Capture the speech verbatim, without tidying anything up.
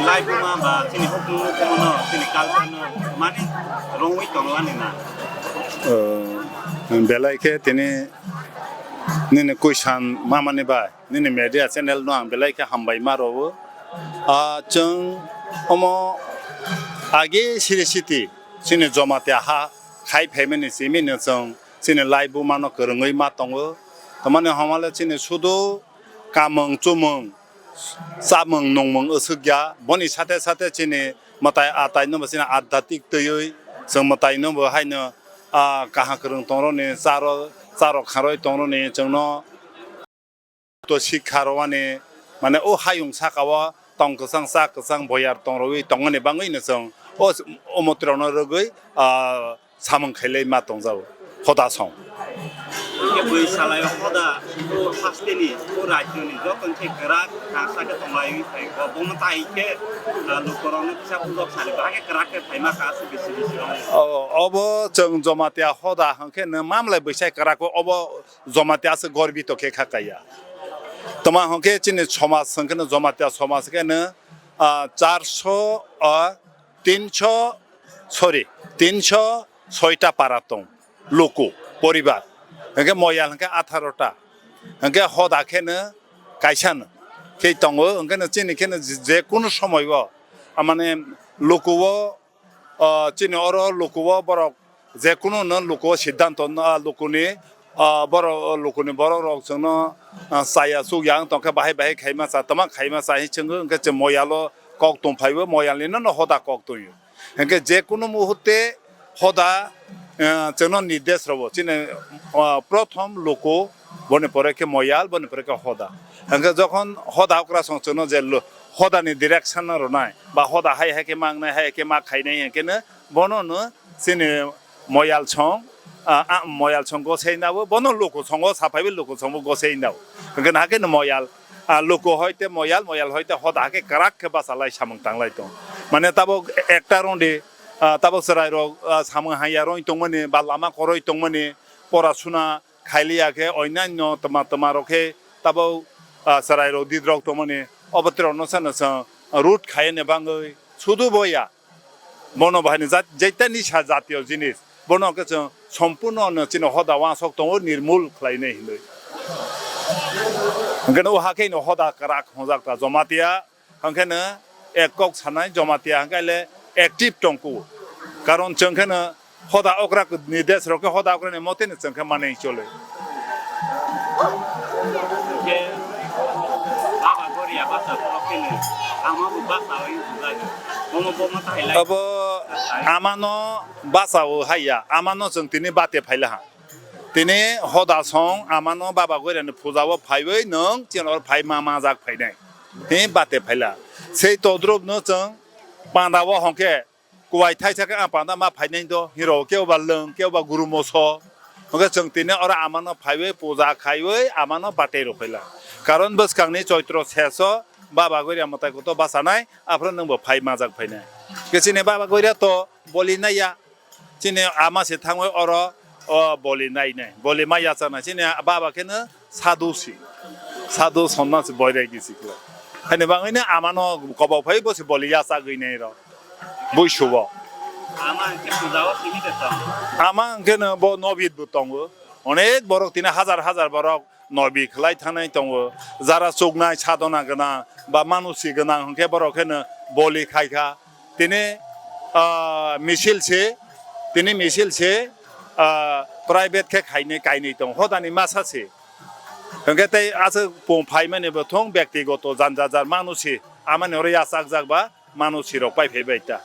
Laibuma ba chini hukmung hukmung no, chini culture no mani rongwi tongo ani na. Oh, belai khe tini nini kuisan mamani bai, nini media channel no ang belai khe hambai ma rwo. Ah, chwng omo age siri siti chini Jomatia ha khai phaimani simi no chwng chini laibuma no kwrwngwi ma tongo. Tamani homale chini sudu kamung chumung, chamung nungmung aswkya. Boni sate sate chini mwtai atai no bo chini adhatik twiwi chwng mwtai no bo haino, ah, kaham kwrwng tongroni charo, charo kharwi tongroni chwngno to sikha rwani, mane o hayung saka o tong kwchang cha kwchang boyar tongrwi tongmani bangwi no chwng o, o mwtai rokno rwgwi, ah, samung khailai ma tongjago hoda song. Khe bui salai hoda o hasteni o rajyoni joto khe kwrak kangsa khe tonglaiwi phai kho. Bomo tai khe, ah, lukurokno kisa bujok sani bahai khe kwrak khe phaima kha aswk bisi bisi rok. O, obo chwng Jomatia hoda hwnkhe no mamlai bwsai kwrak o, obo Jomatia aswk gorbito khe kha kaiya. Toma hwnkhe chini somaj hwnkhe no Jomatia somaj khe no, ah, charso, ah, tinso, sorry, tinso soita para tong, luku, poribar. Hwnkhe moyal hwnkhe atharo ta. Hwnkhe hoda khe no kaisa no khe tongo, hwnkhe no chini khe no je, je kunu somoi o, ah, mane luku o, ah, chini oro luku o borok je kunu no luku o siddhanto no, ah, lukuni, ah, borok, lukuni borok rok chwngno, ah, chaya chukya wng tongkhe bahai bahai khaima cha tama khaima cha hinwi chwngwi hwnkhe chwng moyal o kok tong phaibo moyal ni no hoda kok tong o. Hwnkhe je kunu muhurte hoda, eh, chwngno nirdesh rwo. Chini, ah, prothom luku, boni pore khe moyal, boni pore khe hoda. Hwnkhe jokhon hoda okra song chwngno je lu-, hoda ni direction no rwnai, ba hoda hai hai khe ma wngnai, hai hai khe ma khainai, hwnkhe no bono no chini moyal song, ah, ah, moyal song gosei nabo, bono luku songo saphaibo luku songbo gosei nabo. Hwnkhe no hakhe no moyal, ah, luku hoite moyal, moyal hoite hoda hakhe kwrak khe bachalai samung tanglai tong. Mane tabuk ekta rwngdi, ah, tabuk chwrai rok, ah, samung haiya rwngwi tongmani ba lama kwrwi tongmani, pora suna khailiya khe oinanyo tma tma rok khe tabuk, ah, chwrai rok dit rok tongmani obo tei rok no sana sa root khaiyani bangwi sudu boya. Bono bahai ni jat-, jeita nisa jatiyo jinis. Bono hwnkhe chwng sompurno no chini hoda wansok tongo nirmul khlainai hinwi. Hwnkhe no o hakhe no hoda kwrak hwnjak ta Jomatia. Hwnkhe no ek kok sanai Jomatia hwnkhe le active tongku. Karon chwng khe no hoda okra ni desh rok khe hoda okra ni mote no chwng khe manwi chole. Khe Baba Goria basa borok khe no ama bo basa oi bujai. Bomo bomo tai lai. Abo amano basa o haiya, amano chwng tini bate phaila ha. Tini hoda song amano Baba Goria ni puja o phaiwi nwng chini oro phai ma majak phainai. Tini bate phaila. Sei todrup no chwng panda o hwnkhe Kuwai thaisa khe ang panda ma phainai do, hiro kebo ba lwng, kebo ba guru moso. Hwnkhe chwng tini oro amano phaiwi puja khaiwi amano batwi rw phaila. Karon bwskangni Choitro seso Baba Goria mwtai koto bachanai, aphuru nwngbo phai majak phainai. Khe chini Baba Goria to boli naiya. Chini ama se thangwi oro, o boli nainai, boli ma yachanai. Chini baba kheno sadhu si, sadhu sonnasi boirai gisi khlai. Haini bangwino amano kobok phai bo se boli yachagwi nai rw. Buisubo. Ama hwnkhe puja o simi de tong. Ama hwnkhe no bo nobit bo tongo. Onek borok tini hajar hajar borok nobi khlai thangnai tongo. Jara chuknai sadhona gwnang ba manusi gwnang hwnkhe borok kheno boli khaikha. Tini, ah, misil se, tini misil se, ah, private khe khainai kainwi tongo. Hodani masa se. Hwnkhe tei aswk pung phaimani bo thung byaktigoto jan jar jar manusi. Amani oro yachakjak ba manusi rok pai phai bai ta.